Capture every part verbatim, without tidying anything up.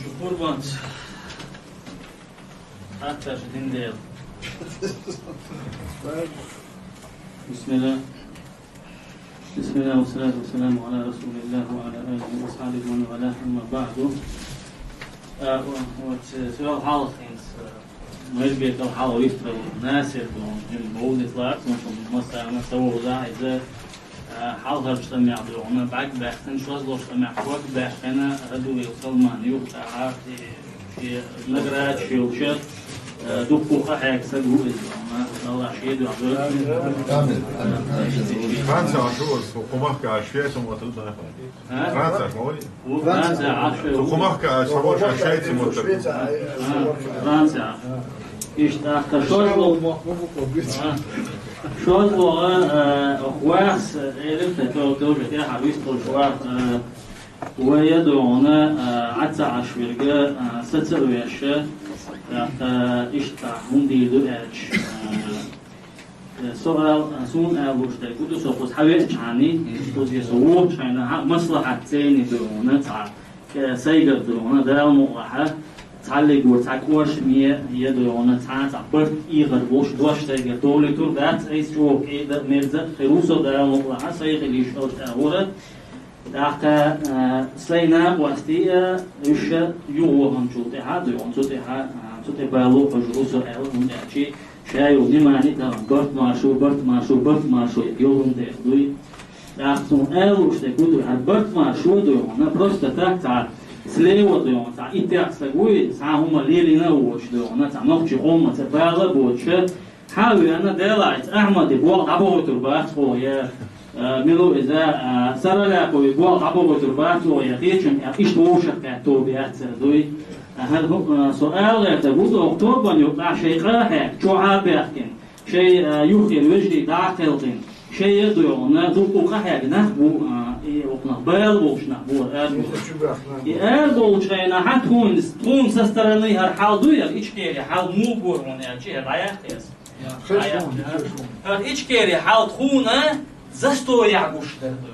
Шукур бан. Хатташ дин дел. بسم الله. بسم الله والصلاة والسلام على رسول الله وعلى آله وأصحابه ومن والاه، أما بعد. А, вот, э, всё, хьалха хӀинца, э, Мейрбеков хьалха вистхила Насир ду, им бовлит лац, он шо массарна ца вовза, иза, э, хьалхарчу тӀамехь ду, хьуна бӀаьрг баьккхина, шозлагӀчу тӀамехь ког баьккхина, Радуев Салман юха тӀаьхьа, э, шен наградаш йолуш, э, дуккха къахьегна саг ву иза, хьуна, Аллах шен дуьхьа дойла. Амин. Амин. Амин. Франция, а что, кху махка швецам вот тут нахуй. А? Франция, ма вай? Ву Франция, а что? Цу кху махка а шаьш шайца мотор. А, Франция. Иштта тӀаккха шозлагӀа. А. ШозлагӀа, э, вахас, э, элира тхо, тхо, тхо уже тӀаьхьа вистхуьлуш ваха, э, вай я ду хьуна, э, Ӏа ца Ӏаш верг, э, саца а веш, тӀаккха иштта хӀунда дийр ду аьлча, э, Со ал-, суна алуш дерг ду, со кхуза хьавеачхьана, кхуза со вохучхьана, хьан маслахьат цӀена ду хьуна цхьа, э, сайгара ду хьуна, Дала мукълахь, цхьаллигора цхьа кӀоршаме я ду хьуна, цхьа, цхьа барт ийгӀар болуш дош сайгара долуьйтур дац, айса чӀогӀа кӀеда а, мерза а хир ву со, Дала мукълахь, сайх хила йиш йолуш агӀора. ТӀаккха, а, сайн накъостий а, уьш а юхаваханчул тӀаьхьа а ду хьуна, цу тӀаьхьа, а, цу тӀе бало хьожур ву со аьлла, хӀунда аьлча ша йолу внимание тахана барт маршо, барт маршо, барт маршо йолун дела дуй. ТӀаккха суна алуш дерг ду, хӀара барт маршо ду хьуна, просто так цхьа слева ду хьуна, цхьа иттех стаг вуй, цхьа хӀума лелийна а воцуш ду хьуна, цхьа нохчи хӀума ца бала а боцуша, Хьан а веана, Делахь, иза Ахьмаде болх дӀабохуьйтур бац хьо, я, а, мила ву иза, а, Саралякове болх дӀабохуьйтур бац хьо, я, кхечунна, я, иштта вовшах кхетто бу яцара дуй. А, хӀара хӀу-, а, со ала гӀертарг ву, оха тобанна юкъахь шайн къа а хьаьгна, чохь а баьхкина, шайн, а, юххера вежарий дӀа а кхелхина, шайн а ду хьуна, дуккха къа хьаьгна нах бу, а, и окхунах бала болуш нах бу, ара бу. И ара болчу хенахь тхуна, тхуна со стороны хӀара хьал дуй, я, Ичкери хьал муха бора хьуна аьлча, хӀара дӀаяхьа еза. ХӀара Ичкери хьал тхуна застояхь гуш дара ду.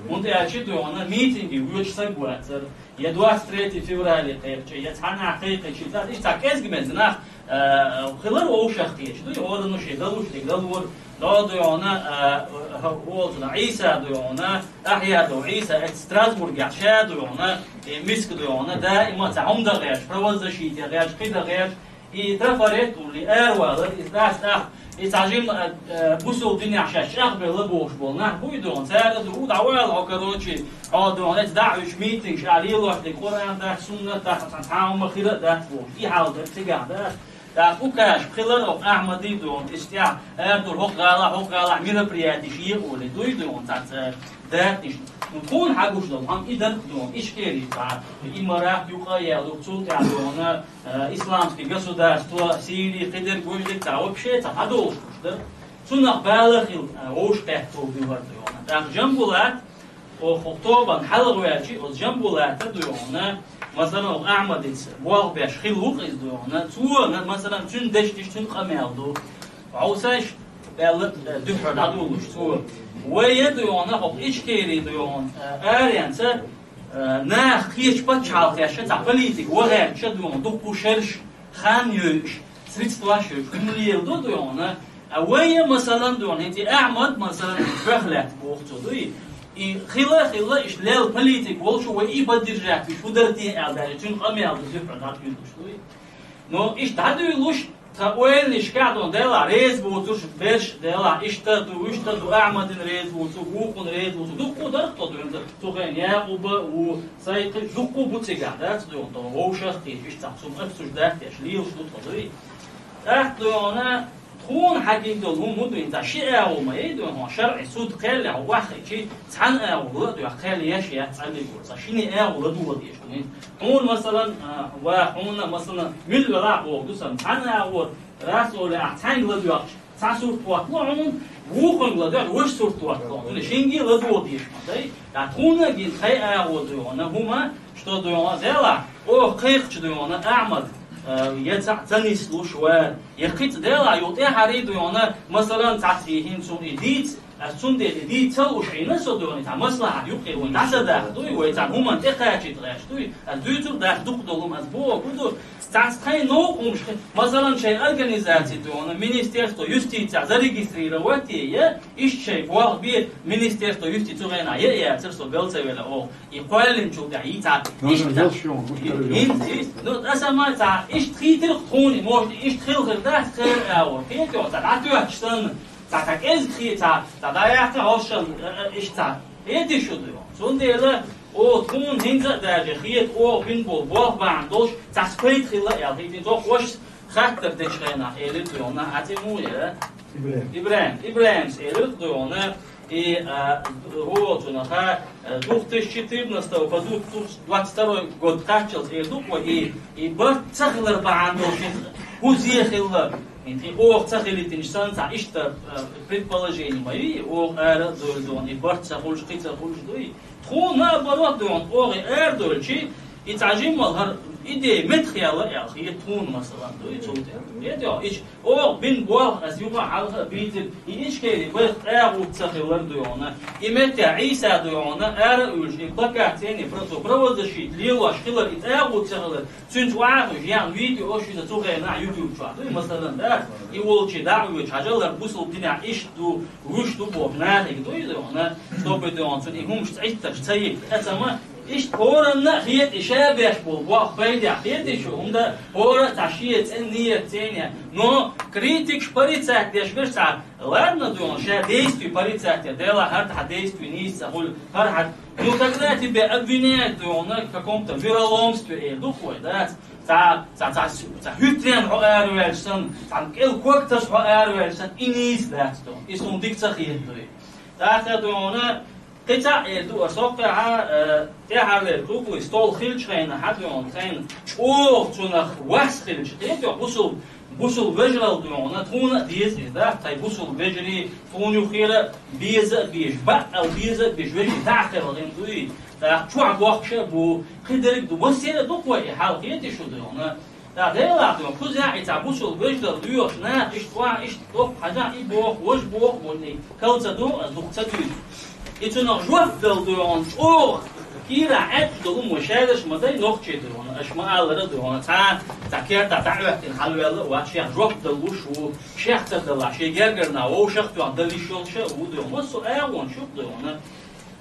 ХӀунда аьлча ду хьуна митинге воьдуш саг вацара, я двадцать третье феврале кхайкхича, я цхьанхьа кхайкхича, цхьа иштта цхьа кӀезга-мезга нах, а, хилар вовшах кхеташ ду, хӀоранна шен далуш дерг далора, дӀо ду хьуна, а, хӀо-, хӀоцунах Ӏийса ду хьуна, Ахья ду Ӏийса, эцу Страсбургехь ша ду хьуна, и миска ду хьуна, даима цхьа хӀума дан гӀерташ, правозащите гӀерташ, кхин дан гӀерташ, И трафарет улли аравалар, и тӀаккха, и цхьа жимма, а, а, бусул динехь шаьш чӀагӀбелла бохуш болу нах буй доху, цара а ду, у, дӀавала хьо, короче, хьо доху, эца дӀа а уьш митингаш а лелош дерг Къуръан дац, суннат дац, цхьа цхьа хӀума хир а дац бохуш, и хьал дара цигахь дац. ТӀаккха у каш пхилар а Ахьмади доху, иза тӀехь, арадур хӀокху гӀалахь, хӀокху гӀалахь мероприятиш екъале дуй доху, цхьацца датнаш. Ну, тхуна хьан гуш долу, хьан и дара доху, Ичкери цхьа, и Марат юкъа а яьлла, цул тӀаьхьа доху, Э, исламский государство, Сири, кхидерг вуьждиг цхьа вообще цхьа хьадолуш гуш дара. Цунах бала хила, э, вовшахкхетта бу хӀара ду хьуна. ТӀаккха Жамбулат, оха тобанна хьалхаваьлча, оцу Жамбулата ду хьуна, масалан, оха Ахьмадица болх беш хила ву-кх иза ду хьуна. Цо, на-, масалан, цуьнан дешнаш, цуьнан къамел ду. Хьовсайш, аьлла, э, дуьххьара дӀадуллуш цо. Вай а ду хьуна, хӀокху Ичкери ду хьуна, э, аренца, Э, наха кхечу пачхьалкхеша цхьа политика вахӀаьрча ду хьуна, дуккха шераш, хан йойуш, средстваш йойуш, хӀума леладо ду хьуна. А вай а, масалан, ду хьуна, хӀинца и Ахьмад, масалан, боьха лаьтта боху цо дуй. И хила, хила, иштта лелла политика волчу вай и поддержать вуьш хӀун дара те аьлла, даже цуьнан къамел ду дуьххьара дӀадуьйлуш дуй. Но иштта дӀадуьйлуш, тхан ойланашкахь ду хьуна, Делахь реза воцурш берш, Делахь иштта ду, вуьшта ду, Ахьмадина реза воцург, вукхунна реза воцург, дуккха а дара тхо ду хьуна, цу хенахь Якъуба а ву, Сайд кхин дуккха а бу цигахь, дац ду хьуна, тхо вовшах а кхеташ, иштта цхьа цунна оццуш дац деш, лелаш ду тхо дуй. ТӀаккха ду хьуна, тхуна хьан гина долу хӀума ду хьуна, цхьа ши агӀо ма яй ду хьуна, шарӀи суд кхел а хьо ваххийчи, цхьана агӀор ла а доьху, кхел еш яц цхьаллигора, цхьа шина агӀо ладогӀа дезаш ду хьуна. Хьуна, масалан, а, ва хьуна, масалан, мила велахь а боху ду сан, цхьана агӀор, расоле ахь цхьаьнга ладоьгӀча, цхьа сурт хӀоттало хьуна, вукхуьнга ладоьгӀча, ваша сурт хӀоттало хьуна. Шинге а ладогӀа дезаш ма дай. Ткъа тхуна а гина тхайн агӀо ду хьуна хӀума, что ду хьуна Делахь, оха кхайкхича ду хьуна Ахьмад, э, я цхьаъ ца нислуш вара, я кхин цхьа Делахь, юха тӀаьхьарий ду хьуна, масалан, цхьацца и хӀинца хӀума и дийца, Аз цундела дийцал уж хьийна со дуьйна, цхьа маслахьат юкъе вайн дӀасадаха дуй, вай цхьа хӀуман тӀекхачийта гӀерташ дуй. Аз дуьйцур дац дукха долу, аз боху ду, цхьацца тхайн новкъа хӀумаш хи-, масалан, шайн организаци дуьйна, Министерство юстиции зарегистрировать е, иштта шайн болх бе, Министерство юстиции цу гӀена е яцара со гал ца вела оха. И кхоьллинчул тӀаьхьа, и цхьа, ну, иштта ну, цхьа, ну, и, и, ну, аса ма цхьа, иштта хийтира тхуна, может, иштта хила хир дац, хир а вара. Кхетий, цхьа дӀатоьхча санна, цхьа, цхьа кӀезиг хи-, цхьа, цхьа дӀаяхьа хьошан, э, э, иштта цхьа. Кхетий шу ду? Цундела, о, тхуна хӀинца а даже хета, о, бин болу болх бахьана долуш, цхьа пайда хилла аьлла, хӀинца цо хӀош хаттар дечу хенахь, элира дуьйна, а цӀе муха яра? ИбрахӀим. ИбрахӀим, ИбрахӀимс элира дуьйна, и, а, хӀо цунаха, а, две тысячи четырнадцатого по две тысячи двадцать второй год кхаччалц эр ду-кх вай, и, и барт ца хилар бахьана долуш, хӀун зе хилла, и, и оха ца хилийтинчу санна, цхьа иштта, а, предположение ма ю, и оха ара а дойла дуьйна, и барт ца хуьлуш, кхин ца хуьлуш дуй. Тхуна наоборот дуьйна, оха и ара дойлчи, и цхьа жиммал хӀара идея меттахъяьлла аьлла хета тхуна, масалан, дуй цул тӀе. Кхетий, ич Оха бин болх ас юха хьалха а бийцира, и Ичкери байх тӀагӀут ца хилар дуьйна. И меттехь Ӏийса дуьйна, ара а уьлуш, и плакат цӀене про-, цо правозащита лелош хилар, и тӀагӀут ца хилар. Цуьнца вахьа хуьйш, ян видео аш иза цу хенахь YouTube чохь дуй, масалан, да? И волчи дӀа а воьдуш, хьажал, хӀара бусул динехь иштта ду, вуьш ду боху нахиг дуй дуьйна, чтобы дуьйна цунна и хӀумаш цӀитташ ца йита. Эцама Иштта хӀоранна а хета и ша беш болу болх пайдехь, хетий шу, хӀунда хӀора а цхьа шен цӀен ниет цӀене. Но критикаш порицать деш берш цхьа, ладно, дуьйна, ша действие порицать деш, Делахь хӀара хьан действие нийса ца хуьлу, хӀара хьан, ну, тогда тебя обвиняют, дуьйна, в каком-то вероломстве, э, ду-кх вай, дац? Цхьа, цхьа, цхьа, цхьа хӀуьттаренна хьо араваьлча санна, цхьа кӀел ког таса хьо араваьлча санна, и нийса дац, дуьйна. И суна дика ца хета, дуй. ТӀаккха, дуьйна, Кхин цхьаъ эр ду аса хӀокхуьнга, э, тӀаьххьарлера круглый стол хилча хенахь, хьан дуьйна, хенахь чӀогӀа цунах вас хилча, кхетий, бусул, бусул вежарал дуьйна, тхуна а деза иза, да, тхайн бусул вежарий, тхуна юххера а беза а безаш, баккъал беза а безаш, вежарий дӀа а кхелхина дуй, тӀаккха чохь бохкуш а бу, кхидерг а ду, массеран а ду-кх вай и хьал, кхетий шу дуьйна. ТӀаккха Делахь дуьйна, кхузахь и цхьа бусул вежарал лоьхуш нах, иштта охьа, иштта доккха хьажахь, и боху, важа боху, боху, кал ца ду, ас дукха ца дуьйцу. И цунах жоп дала дуьйна, чӀогӀа кийрахь Ӏаьтташ долу хӀума шаьраш ма дай, нохчий дуьйна, аша ма-аллара дуьйна, цхьа, цхьа кертахь дӀахӀоьттина хьалаваьлла а вац, шех жоп дала луш ву, шех ца далахь, шен гергара нах вовшах а тоьхна дала йиш йолуш а ву дуьйна, массо а агӀонаш ю-кх дуьйна.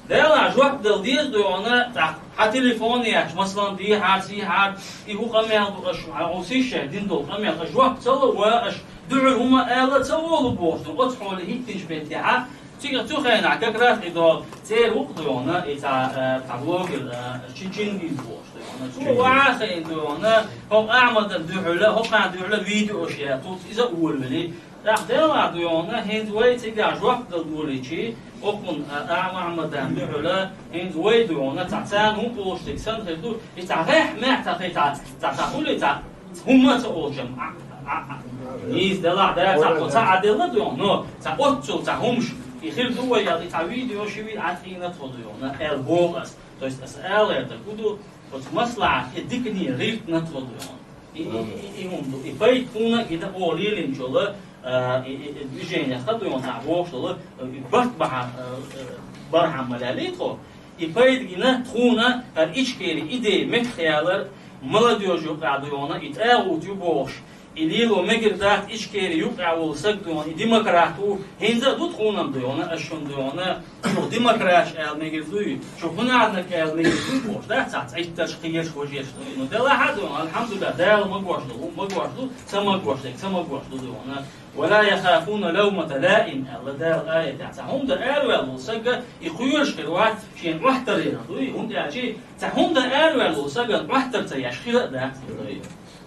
Делахь жоп дала деза дуьйна, тӀаккха хьан телефон яьлча, масалан, дехьара, сехьара, и хӀун къамел ду аша, хьан хӀун сиша дина долу къамел, аша жоп ца ло, ва аша дуьхьал хӀума ала а ца волу бохуш ду, оцу хьоле хӀиттинчу меттехьа, цига цу хенахь как раз и до церан ву-кх дуьйна, и цхьа, э, цхьа блогер, э, Чи-, Чингиз бохуш дуьйна. Цо вахьа хиъна дуьйна, хӀокху Ахьмадан дуьхьала, хӀокхарна дуьхьала видео аша яц, иза а волавели, ТӀаккха Делахь дуьйна, хӀинца вай цигахь жоп дала долийчи, окхунна, а, а, Мухьаммадан дуьхьала, хӀинца вай дуьйна, цхьа царна хӀун олуш дерг санна хир ду, и цхьа гӀеххьа-мехкахь цхьа, цхьа, цхьа хуьлий цхьа, хӀумма а ца олучам, а, а, а, нийса делахь, да, цхьа, цхьа Ӏа делла дуьйна, но цхьа оццул цхьа хӀумаш, и хир ду вай аьлла, и цхьа видео ши виъ Ӏа тӀийна тхо дуьйна, аьлла боху ас. То есть ас ала гӀертарг хӀун ду, оцу маслахьат и дикане гӀиртина тхо дуьйна. И, и, и, и хӀума ду. И пайда тхуна гина оха лелийначул, а, и, и, и движениех ха дуьйна цхьа бохуш долу, и барт бахьа, а, а, бархьама лелий тхо. И пайда гина тхуна, хӀара Ичкери идея меттахъялар, молодёжь юкъахь дуьйна, и тӀагӀут ю бохуш, и лело мегар дац Ичкери юкъахь волу саг дуьйна, и демократ ву, хӀинца а ду тхуна-м дуьйна, аш шуна дуьйна, Шу демократаш аьлла мегар дуй, шу хӀунарнаг аьлла мегар дуй бохуш, да, цхьа цӀиттарш, кхераш, важерш дуй. Ну, делахь а дуй, алхьамдулиллахӀ, Дала магош ду, хӀума магош ду, ца магош дерг ца магош ду дуй хьуна. «ولا يخافون لومة لائم», аьлла Дала аятехь. Цхьа хӀума дан араваьлла волу саг, и кхоьруш хир вац шена Ӏоттаренах дуй, хӀунда аьлча, цхьа хӀума дан араваьлла волу сагана Ӏоттар ца еш хила а дац дуй.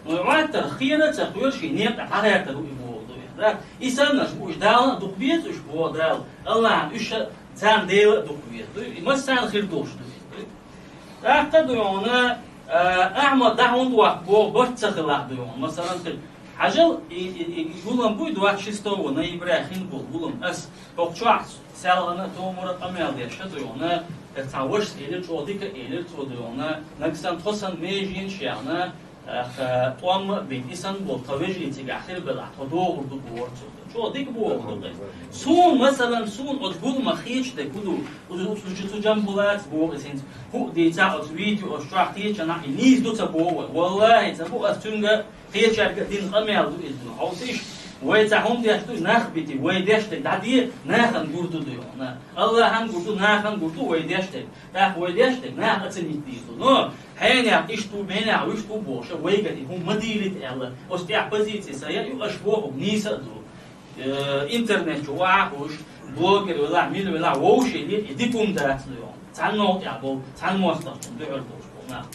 Вай Ӏоттар хера а ца кхоьру, шен некъа дӀахӀоьттур ву и боху дуй. Да? И саннарш бу уьш, Далла а дукха беза уьш боху Дала, АллахӀна уьш а, царна Дела а дукха веза дуй. И массарна хир долуш дуй. ТӀаккха дуй хьуна, а, Ахьмад дӀа хӀунда ваккха боху, барт ца хилахь дуй хьуна. Масалан, хир. Хьажал, и, и, и, и гулам буй двадцать шестого ноября хин болу гулам. Ас хӀокху чохь селхана а, томара а къамел деш ша дуй хьуна. Цхьа вашас элира, чӀогӀа дика а элира цо дуй хьуна. Нагахь санна тхо санна меженаш яьхна. Аха, тӀом а бина, и санна болу тхан вежарий цигахь хир белахь, тхо догӀур ду бохура цо. ЧӀогӀа дика боху ду-кх иза. Суна, масалан, суна оцу гуламах хеташ дерг хӀун ду? Узу, узу цу Джамбулата боху иза хӀинца. ХӀуъа дийцахь оцу видео оцу чохь кхечанхьа, и нийса ду ца боху вай. Валлахи, ца бу ас цуьнга, кхечаьрга дина къамел ду иза. Хьовсийша, вай цхьа хӀума деш ду, нах бити, вай деш дерг дӀаде, нахана гур ду, ду хьуна. Аллахьан гур ду, нахана гур ду вай деш дерг. ТӀаккха вай деш дерг наха а ца меттийр ду. Но хьенех иштта ву, менех вуьшта ву бохуш, вайга и хӀума ма дийлийта аьлла, оцу тӀехь позици сан яа ю, аша бохург нийса а ду. Э, интернет чу охьа а хууш, блогер велахь, мила велахь, вовшийн и дика хӀума дац ду йоӀ. Цхьана новкъа тӀехь болу, цхьана мостагӀчунна дуьхьал болуш болу нах.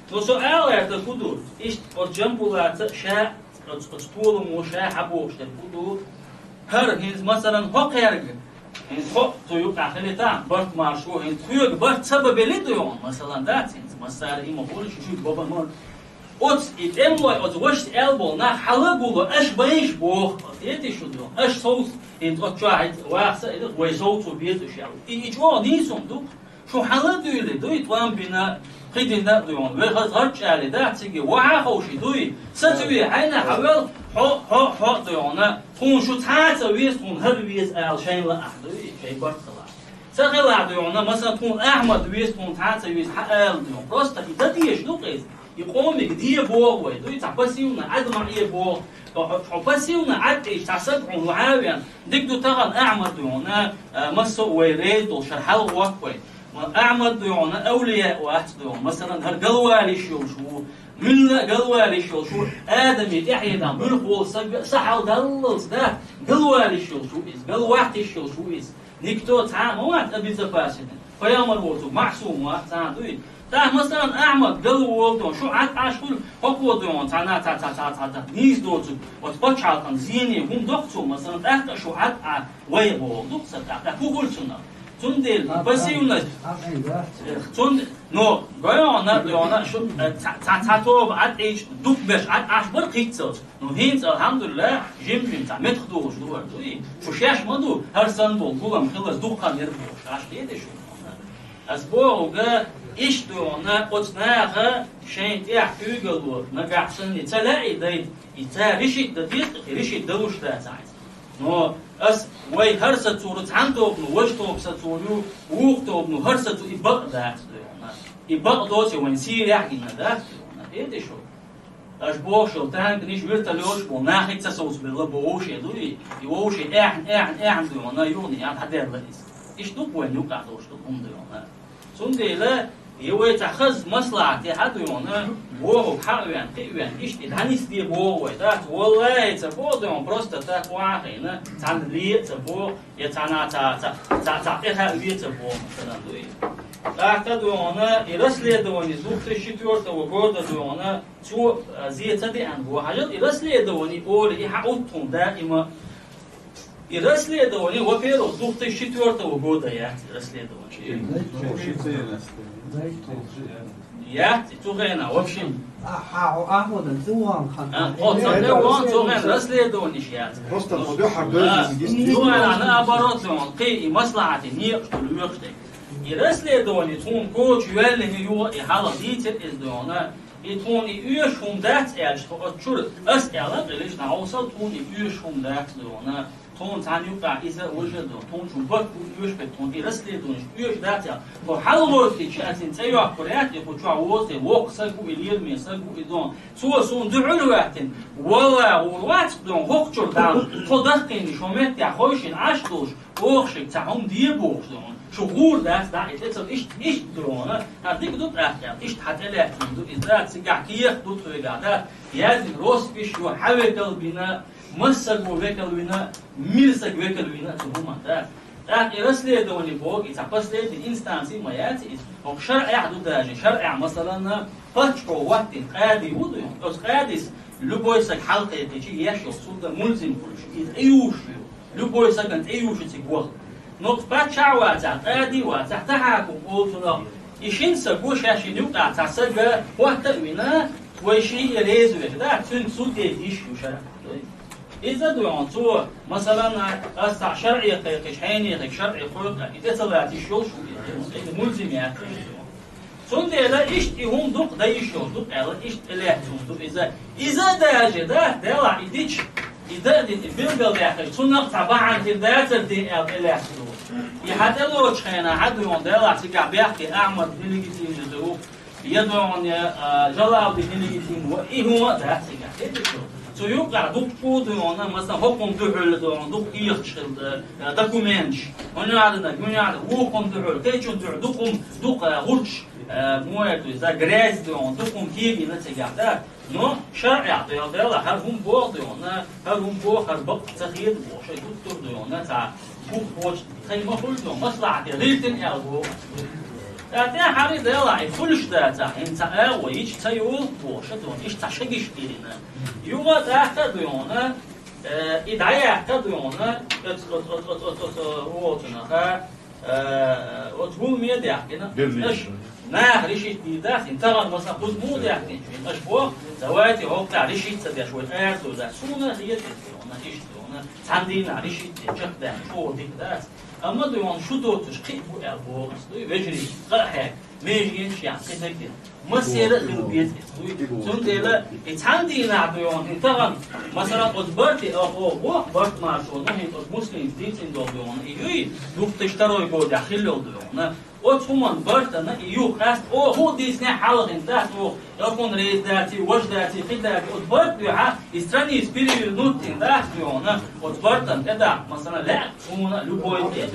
Но со ала гӀерта хӀун ду? Иштта оцу Джамбулата ша, оцу, оцу толамо ша хьан бохуш дерг хӀун ду? ХӀара хӀинца, масалан, хӀокхаьрга, хӀинца хӀокху цу юкъахь хилийтахь, барт маршо, хӀинца тхоьга барт ца бан белли ду йоӀ, масалан, дац хӀинца, массара и ма хуьлу, шу шуьга бан ма. Оцу и тӀемалой, оцу вашас аьлла болу нах хьала а гуло, аша байша боху, хетий шу ду йоӀ, аша совц, хӀинца оцу чохь хӀинца ваха ца а, вай совцо беза уьш аьлла. И, и чӀогӀа нийса хӀума ду. Шу хьала а дуьйлий, дуй, тӀом бина, кхидина а дуй хьуна. Вай хаза гӀарчӀ али, да, цига вахьа а ховший, дуй. Сацаве, хьайна хьавел, хьо, хьо, хьо, дуй хьуна. Тхуна шу цхьа а ца веза, тхуна хӀара веза ала шайна лаахь, дуй, шайн барт хилахь. Ца хилахь, дуй хьуна, масалан, тхуна Ахьмад веза, тхуна цхьа а ца веза, хьан ала, дуй хьуна. Просто и дан дезаш ду-кх иза. И къомиг де боху вай, дуй, цхьа пассивно, Ӏад ма Ӏе боху. Хьо, хьо, хьо пассивно Ӏад Ӏийча, цхьа саг хьуна вахьа а веана, дика ду тахана Ахьмад дуй хьуна, а, массо а вай реза долу шара хьалха гӀоккху вай. Ма Ахьмад дуй хьуна, авлия а вац дуй хьуна, масалан, хӀара галвалиш йолуш ву, муьлла а галвалиш йолуш ву, Адамийн тӀаьхьенах муьлхха волу саг а са хьал даллалц дац, галвалиш йолуш ву иза, галваттийш йолуш ву иза. Никто цхьа а ма вац обезопасенный. Пайхамар воцург маъсум вац цхьа а, дуй. ТӀаккха, масалан, Ахьмад гал волу тхуна, шу Ӏад Ӏаш хуьлу, хӀокхо дуй хьуна, цхьана, цхьа, цхьа, цхьа, цхьа, цхьа, нийса доцург, оцу пачхьалкхана зене хӀума доккху цо, масалан, тӀаккха а шу Ӏад Ӏа вай боху, ду-кх сан тӀаккха, тӀаккха хӀун хуьлу цунах? Цундела пассивность. Цун-, но, гой хьуна, дуй хьуна, шу, э, цхьа, цхьа, цхьа тоба Ӏад Ӏийча, дукха берш Ӏад Ӏаш бара кхийццалц. Ну, хӀинца, алхьамдулиллахӀ, жим-жим цхьа меттах дохуш ду хӀара, дуй? Шу шаьш ма ду, хӀара санна долу гулам хиларца дукха хан яра бохуш, аш хетий шу? Ас бохург иштта ду хьуна, оцу наха шайна тӀехь куьйгалло нагахь санна ца лаьий дайта, и цара решить дан деза, и решить далуш дац хьайца. Но ас вай хӀара сацо ву, цхьана тобано важа тоба сацо ю, вукху тобано хӀара сацо, и бакъ дац ду хьуна. И бакъ доций вайн сийлахь гина дац ду хьуна. Хетий шу? Аша бохуш йолу танканаш, вертолёташ боху, нахе ца совцабелла боху вовше, дуй? И вовше аьхна, аьхна, аьхна дуй хьуна, юхана ян хьадаьлла иза. Иштта ду-кх вайн юкъахь долуш долу хӀума дуй хьуна. Цундела, я вай цхьа хаза маслахьате хьан дуй хьуна, бохург хьан а веана, кхин а веана, иштта и дӀанисде боху вай, дац? ВаллахӀи, ца боху дуй хьуна, просто так ван а хиъна, цхьана ле а ца боху, я цхьана цхьа, цхьа, цхьа, цхьа тӀе хаа ве а ца боху, масалан, дуй. ТӀаккха дуй хьуна, и расследование двух тысячи четвёртого года дуй хьуна, цо, а, зе ца деана боху. Хьажал, и расследование олий, и хьан утта хӀума даима. И расследование, во-первых, двух тысячи четвёртого года яц и расследование. Яц и цу хенахь, в общем. Ахьа, Ахьмадан цу ван хан. А, о, цу хенахь, цу хенахь расследование яц. Просто, ну, дуьхьа, да, бежит, действительно. Ну, а, наоборот, он, кхин и маслахьате некъаш ду лоьхуш дерг. И расследование тхуна коча йоьллина юха и хьалха дийцира иза дуй хьуна. И тхуна и оьшуш хӀума дац аьлча, тхо оцу чуьра ас аьлла, къилиш дӀахьовсал, тхуна и оьшуш хӀума дац дуй хьуна. Тхуна цхьана юкъахь иза а, важа а ду. Тхуна шу барт бу оьшуш бен, тхуна и расследованеш оьшуш дац аьлла. Тхо хьалавойтийча, ас цӀе йоккхур яц, и кху чохь вовза, воккха саг ву, и лераме саг ву, и дон. Цо суна дуьхьал а ваьттина, валла, гӀур вац, дон, хӀокху чуьра дӀа, тхо дахкийна, шо меттехь хойшина Ӏаш долуш, оха шига цхьа хӀума де бохуш, дон. Шу гӀур дац, дӀа, и тӀе ца, иштта, иштта дона, хьан дика ду тӀаккха, иштта хьан тӀелаьцна ду, иза дац, цигахь кехат ду тхоьгахь, дац, яздина роспись ю, хьан векал бина, массаго векал вина, мила саг векал вина, цу хӀуманна, дац. ТӀаккха и расследование боху, и цхьа последний инстанция ма яц иза. ХӀокху шарӀехь ду даже, шарӀехь, масалан, паччахьо хӀоттийна къади ву ду, оцу къадис любой саг хьалакхайкхича еш йолу суд а мулзим хуьлуш, иза тӀеюжуш ю. Любой сагана тӀеюжу цига ваха. Но паччахь а вацахь, къади а вацахь, тахьакум олу цунах. И шина саго шаьш шина юкъахь цхьа сага хӀотта а вина, вай шиъ а реза веш, да, цуьнга суд яйта йиш ю шарахь. Иза ду хьуна цо, масалан, ас цхьа шарӀе кхайкхича, хьенехе шарӀе кхойкху, и тӀе ца лацийш йолуш ву иза, иза мулзим яц иза. Цундела иштта и хӀума дукха дан йиш йолуш ду-кх аьлла, иштта тӀелаьцна хӀума ду иза. Иза а даже, да, Делахь и дича, и дан а дина, и билгалдаьккхича, цунах цхьа бахьана хир дацара те аьлла тӀелаьцна ду. И хьан тӀелоцучу хенахь хьан ду хьуна, Делахь цигахь бехке Ахьмад нелегитимни ду, я ду хьуна, я, а, Жалалдин нелегитимни ву, и хӀума а дац цигахь. ХӀета шу? Цу юкъахь дуккха а ду хьуна, масала, хӀокхунна дуьхьал ду хьуна, дуккха кехаташ хилла, а, документаш. ХӀунда аьлла, хӀунда аьлла, вукхунна дуьхьал, кхечунна дуьхьал дуккха, дуккха, а, гӀурташ, а, муха аьлла ду иза, грязь ду хьуна, дуккха кегийна цигахь, да? Но шарӀехь Дела, Дела хӀара хӀума боху ду хьуна, хӀара хӀума боху, хӀара бакъ ца хета боху, шайн гуттар а ду хьуна, цхьа бух боцу тхайн ма хуьлу ду, маслахьате гӀиртина аьлла боху. ТӀаккха тӀаьххьара Дела, и хуьлуш дацахь, хӀинца цхьа агӀо йича ца йолу бохуш ду хьуна, иштта цхьа шагиш дирина. Юха а тӀаккха а ду хьуна, э, и дӀаяккха а ду хьуна, оцу, оцу, оцу, оцу, оцу, оцу, оцу, оцу, Э, оцу гуламе а даьккхина. Деллийча. Аша наха решить дийр дац, хӀинца тахана масала кхуза муха даьккхинчу, аша боху, давайте хӀокху тӀехь решить ца деш, вай арадовр дац. Суна а хета иза, хьуна иштта, хьуна цхьана дийнахь решить деш, чекхдаьлла, чӀогӀа дика дац. Амма ду хьуна шу доцурш кхин а бу аьлла боху аса, дуй, вежарий, къа а хьаьга, меженаш яхь, кхидерг дина. Массеран а хила беза иза, дуй. Цундела и цхьана дийнахь ду хьуна, хӀинца тахана, масала, оцу барте, оха, оха боху, барт маршо, ну, хӀинца оцу муслимца дийцина долу ду хьуна, и юй, две тысячи второй годехь хилла йолу ду хьуна. Оцу хӀуманна бартана и юха къаьста, оха хӀун дийцинехь хьалха хӀинца дац, оха, я хӀун реза даций, важа даций, кхин даций, оцу барт дуьхьа, и страница перевернуть дина дац ду хьуна, оцу бартана тӀедаккха, масала, лаьа тхуна любой тӀе.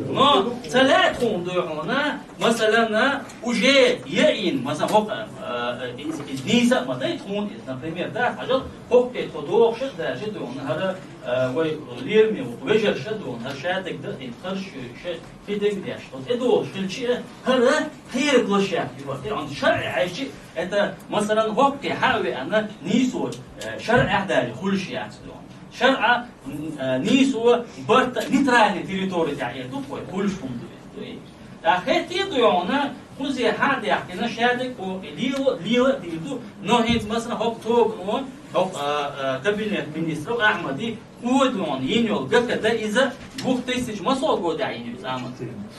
Но ца лаьа тхуна ду хьуна, Масалан, уже яйна, масалан, хӀокху, а, а, иза, иза нийса а ма дай тхуна иза, например, да, хьажал, хӀокху тӀе тхо дохуш а даже ду хьуна, хӀара, а, вай лераме ву, вежарша а ду хьуна, хӀара шадерг дан а, хӀара шу, ша кхидерг деш, оцу тӀедогӀуш хилча а, хӀара кхеран площадка ю, хӀара шарӀе хьаьжча, это, масалан, хӀокху тӀе хьа а веана, нийсо, а, шарӀехь а дале, хуьлуш яц ду хьуна. ШарӀа, м, а, нийсо барт нейтральный территори тӀехь эр ду-кх вай, хуьлуш хӀума ду иза, дуй. ТӀаккха хӀетте а ду хьуна, кхузахь а даьккхина, шадерг а, и лела, лела а дийр ду, но хӀинца, масалан, хӀокху тобано, хӀокху, а, а, кабинет министров Ахьмади, кхо ду хьуна, йина йолу ГКД иза, две тысячи, масала годехь йина ю иза, Ахьмад?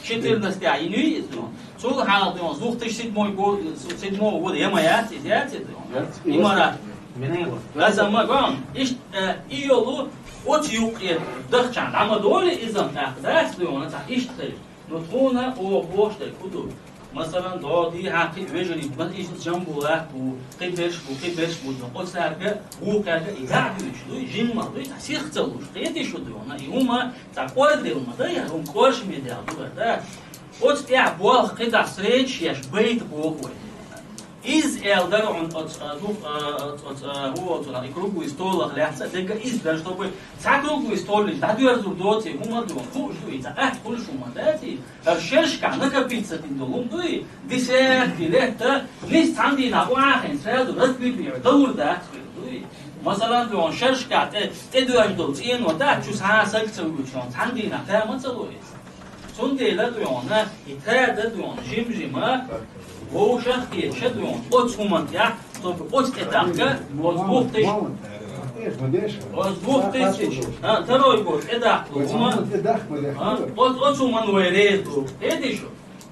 Четырнадцатехь йина ю иза ду хьуна. Цул хьалха ду хьуна, две тысячи седьмой го-, седьмого года я ма яц иза, яц иза ду хьуна? Яц. Имарат. Аса ма гон, иштта, э, и йолу оцу юккъе дахчахь дӀа ма долу иза, тӀаккха дац ду хьуна, цхьа иштта хир. Ну, тхуна оха бохуш дерг хӀун ду? Масалан, дӀо дийхьа кхин а вежарий, ма, иштта Джамбулат бу, кхин берш бу, кхин берш бу, ну, оцаьрга вукхаьрга и дӀа а дуьйцуш дуй, жимма дуй, цхьа сих ца луш, кхетий шу ду хьуна, и хӀума цхьа кӀордалла ма дай, хӀума кӀоршаме даьлла ду, да? Оцу тӀехь болх кхидӀа среча еш, байта боху вай. Иза аьлла дара хьуна оцу, а, ду-, а, оцу, оцу, а, хӀу оцу, и круглый столах лаьцна а дерг а иза дара, чтобы цхьа круглый столлича дӀадоьрзур доций, хӀума а ду, хууш ду и, цхьа атта хуьлуш хӀума даций, хӀара шершкахь накопиться дина долу хӀума дуй, десятки лет а, нийса цхьана дийнахь охьахиъна сразу разбить далур дац хир дуй. Масалан, ду хьуна шершкахь тӀе, тӀедоьжна долу цӀено дац, чу схьа а саг ца вуьйцуш, цхьана дийнахь та ма ца ло иза. Цундела ду хьуна, и тада ду хьуна, жим-жима, вовшах а кхеташ ду хьуна, оцу хӀуманна тӀехь, чтобы оцу тӀе дахка, оцу две тысячи, оцу две тысячи, а, второй год тӀе дахка хӀума, а, оцу, оцу хӀуманна вай реза ду. Хетий шу?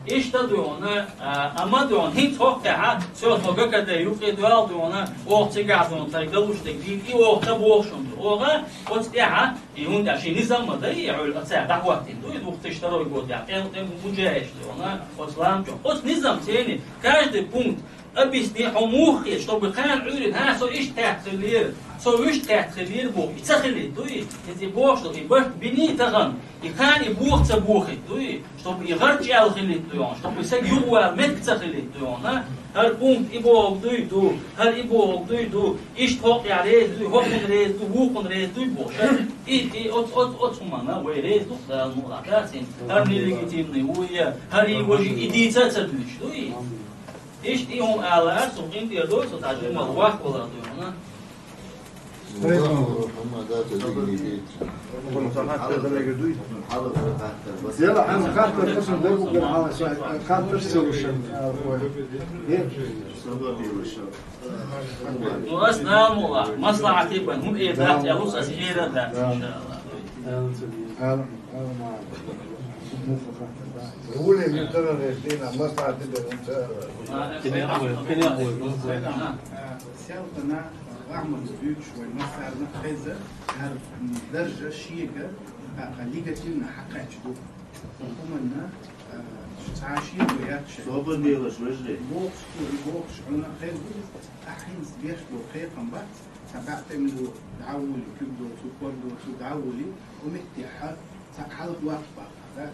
Иштта ду хьуна, а, амма ду хьуна, хӀинца хӀокху тӀехь, со тхо ГКД юккъе доьлла ду хьуна, оха цигахь ду хьуна, тхайн далуш дерг дийна, и оха ца бохуш хӀума ду. Оха оцу тӀехь, и хӀунда аьлча шен низам ма дай, и хьуьлла оцара дӀахӀоттийна ду, и две тысячи второй годехь, тӀе, тӀе муджаеш ду хьуна, оцу ламчохь. Оцу низам цени, каждый пункт объясни, хьо муха хеташ, чтобы кхана Ӏуьйрина, хӀа, со иштта кхетта хиллера, со вуьшта кхетта хиллера боху, и ца хилийта дуй, иза и бохуш ду, и барт биний тахана, и кхана и боху ца бохийта дуй, чтобы и гӀарчӀ аьлла хилийта дуй хьуна, чтобы и саг юхавала меттиг ца хилийта дуй хьуна, хӀара пункт и бохург дуй ду, хӀара и бохург дуй ду, иштта хӀокху тӀехь реза дуй, хӀокхунна реза ду, вукхунна реза дуй бохуш. И, и оцу, оцу, оцу хӀуманна вай реза ду-кх Дала мукъалахь, дац хӀинца, хӀара нелегитимный ву я, хӀара и важа и дийца а ца дуьйцуш дуй. Иштта и хӀума алара, со къинтӀера дойла, со цхьа жимма вахвалар дуй хьуна. Дела, хьан хаттар тасун дагу гар хьала шай, хаттар ца луш. Ну, ас намула, маслахьате бан, хӀун э дац, я лус ас хера дац, иншаллах. Алам, алам, алам. Гули митара рестина, маслахьат де унца. Кини ахве, кини ахве. Селтана, лагьман зуьч вай масарна хеза, гьар даржа шига, а, лигативна хьакъач бу. Уманна, а, ца шига яхши. Собан делаш вежле. Бокс, бокс, уна хеза, ахин сбеш бо хекъан бац. Ца баътем ду дявули, куьг доцу, кор доцу дявули, уметти хьа, ца хьалак вахт бахъа, да?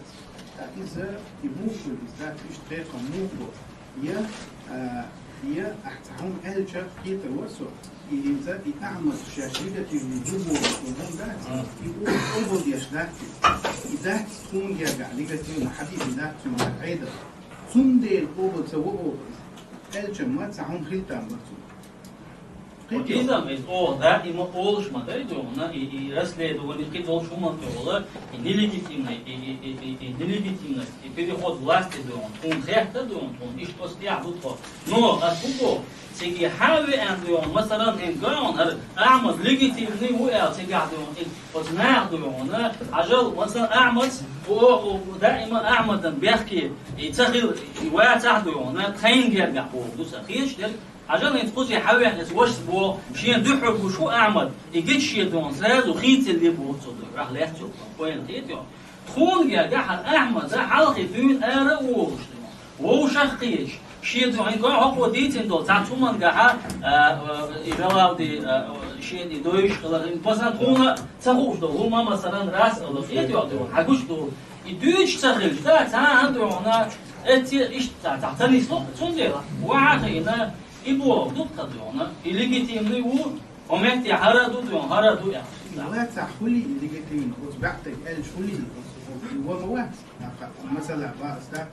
Ца иза, и мухул, иза, ца иш тхекъа мухул. Я, а, я, ахь ца хьун элча, хитар васо, и инца, и Ахмад шаш лигативни дубу, да? И у-, обул яш, да? И да, хун герга, лигативна хадис, да, цун герга, айда. Цун дел обул ца во обул. Элча ма ца хьун хилтам бацу. Вот изам из, о, да, и ма олуш ма дай дугӀна, и, и расследование кхидолуш хӀуман тӀехула, и нелегитимный, и, и, и, и, и нелегитимность, и переход власти дугӀна, хӀун хехта дугӀна, хӀун иштта тӀехь ду тхо. Но, ас хӀун боху, циги хьан веана дугӀна, масалан, хӀин гаун, ар, Ахмад легитимный ву аьл, цигахь дугӀна, и оцу наха дугӀна, хьажал, масалан, Ахмад, о, о, даима Ахмадан бехке, и ца хила, и вацахь дугӀна, тхайн гергахь боху ду сан, хеташ дерг, Хьажал, хӀинца кхузе хьавеана иза вашас боху, шена дуьхьал гуш ву Ахьмад, и гича шен дона сразу хийцалли боху цо, дуьхьал лаьцна йолу, вайна хетайо. Тхуна гергахь Ахьмада хьалхе дуьйна ара а волуш, вовшах а кхеташ, шен дуьхьал хӀокхо дийцина долу цхьацца хӀуманна гахьа, а, а, и Жалалди, а, а, шена и дойуш хилар, хӀинца басан тхуна ца хууш долу хӀума, масалан, рас а, хетайо, хьан гуш долу. И дуьйцуш ца хилча, да, цхьа а хӀан дуьхьал, эцце иштта цхьа, цхьа ца нисло, цундела, вахьа а хиъна, И бохург ду тхан дуьйна, и легитимный ву, хӀокху метте хӀара а ду дуьйна, хӀара а ду аьлла. Вацахь хуьлий и легитимный, оцу баьхтаг аьлча хуьлий, оцу, оцу, оцу, вон ма вац, масала, бац, дац.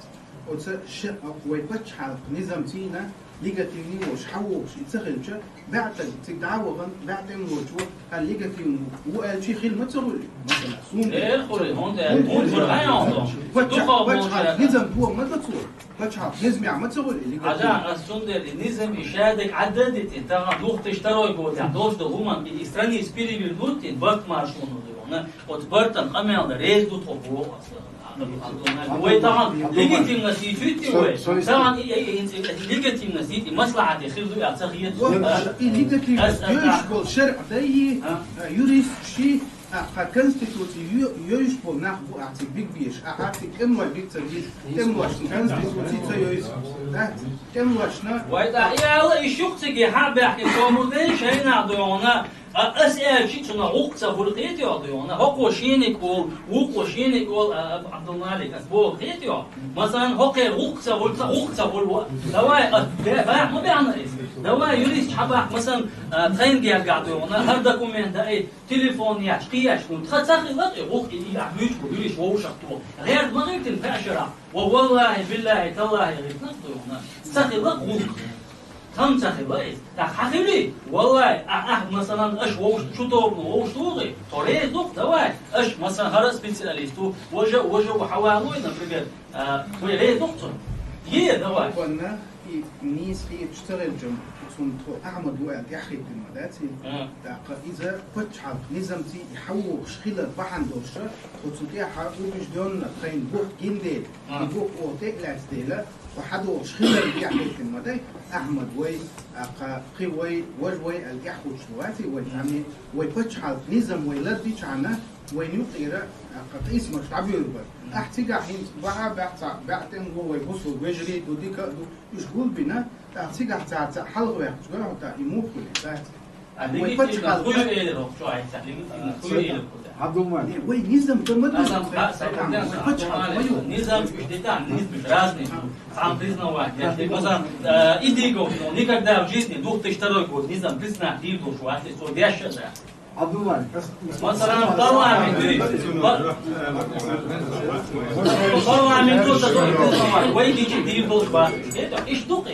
Оцу ши, вай пачхьалкх низам цийна, легитимный волуш, хьан волуш, и ца хилча, баьхтаг цига дӀа а вахана, баьхтаг волчу, хьан легитимный ву аьлча, хила ма ца хуьлий, масала, суна. Эр хуьлий, хӀунда аьлча, хӀунда хуьлий, хьан йолу? Пачхьалкх, пачхьалкх низам боху ма дац ву. Пачхьалкх низамехь ма ца хуьлу и лигатив. Хьажа, ас цундела и низам и шадерг Ӏадда а дитина, тахана двух тысячи второй годехь долуш долу хӀуманна и страница перевернуть дина, барт маршонал ду хьуна, оцу бартан къамел дан реза ду тхо боху ас. Вай тахана легитимность йийцуьйтий вай? Тахана и, и, и, и легитимность йийти, маслахьате хир ду аьлла ца хета. И легитимность йойуш болу шаръ дайи, юрист ши, Ахьа конституци йо-, йойуш болу нах бу ахьа цига бигбеш, ахьа цига тӀемалой биг ца дийш, тӀемалошна конституци ца йойуш, да? ТӀемалошна. Вай, да, и ала, и шух цига хьан баьхкина комур ден шайна а дуьйна, а, ас аьлчи цунах гӀуллакх ца хуьлу кхетий хьо дуьйна, хӀокхо шениг олу, вукхо шениг олу, а, а, Абдулмалик, ас боху кхетий хьо. Масалан, хӀокхеран гӀуллакх ца хуьлу, ца гӀуллакх ца хуьлу, давай, а, бе-, бахьа ма баьхна иза. Давай, юрист хьан бахьа, масалан, а, тхайн гергахь дуьйна, хӀара документ даийта, Телефон еш, кхиеш, ну, тхан ца хилла, и гӀуллакх и, и ахь буьйцу бу, юриш вовшах тхо. ГӀерта ма гӀиртина пхеа шарахь. Ва валлахи, биллахи, таллахи, гӀиртина тхо, ца хилла гӀуллакх. Тхан ца хилла иза. ТӀаккха хьан хили? Валлахи, а, ахь, масалан, аша вовш-, чу тобано вовш тухий, тхо реза ду-кх, давай. Аша, масалан, хӀара специалист ву, важа, важа ву хьан валой, например, А, вай реза ду-кх цунна? Е, давай. Ванна, и нийса хеташ ца хилча, цунна тхо Ахьмад ву аьлла тӀаьхьахӀиттина ма дац и? А. ТӀаккха иза пачхьалкх низамций и хьан вохуш хилар бахьана долуш, тхо цу тӀехьа убеждённо тхайна бух гина дела, а, и бух оха тӀе а лаьцна дела, тхо хьан дохуш хилар тӀаьхьахӀиттина ма дай, Ахьмад вай, а, кха, кхин вай, важа вай аьлла тӀаьхьахӀуттуш ма вац и вай, амма вай пачхьалкх низам вай лардичхьана, вайн юкъера, а, кха, къийсамаш дӀабуьйлур бара. Ахь цигахь хӀинца бахьа баьхьа цхьа баьӀтен го вай бусул вежарий ду, дика а ду, уьш гулбина, тӀаккха цигахь царца хьалхаваьккхача гой хьо тӀаккха и муха хуьлу, дац? А вай легитимность пачхьалкх хуьлу элира хӀокху чохь, легитимность хуьлу элира хӀокху тӀехь. Не, вай низам ца ма ду, вай пачхьалкх ма ю. Низам уьш дитахь, низам уьш разный ду. Цхьана признавать деш. Масалан, э, Идигов, ну, никогда в жизни, двух тысячи второй год, низам признать дийр долуш вац, цо деш а дац. Масалан, парламент, па-, парламент, вай гичи дийр долуш бац. Это иш ду-кх.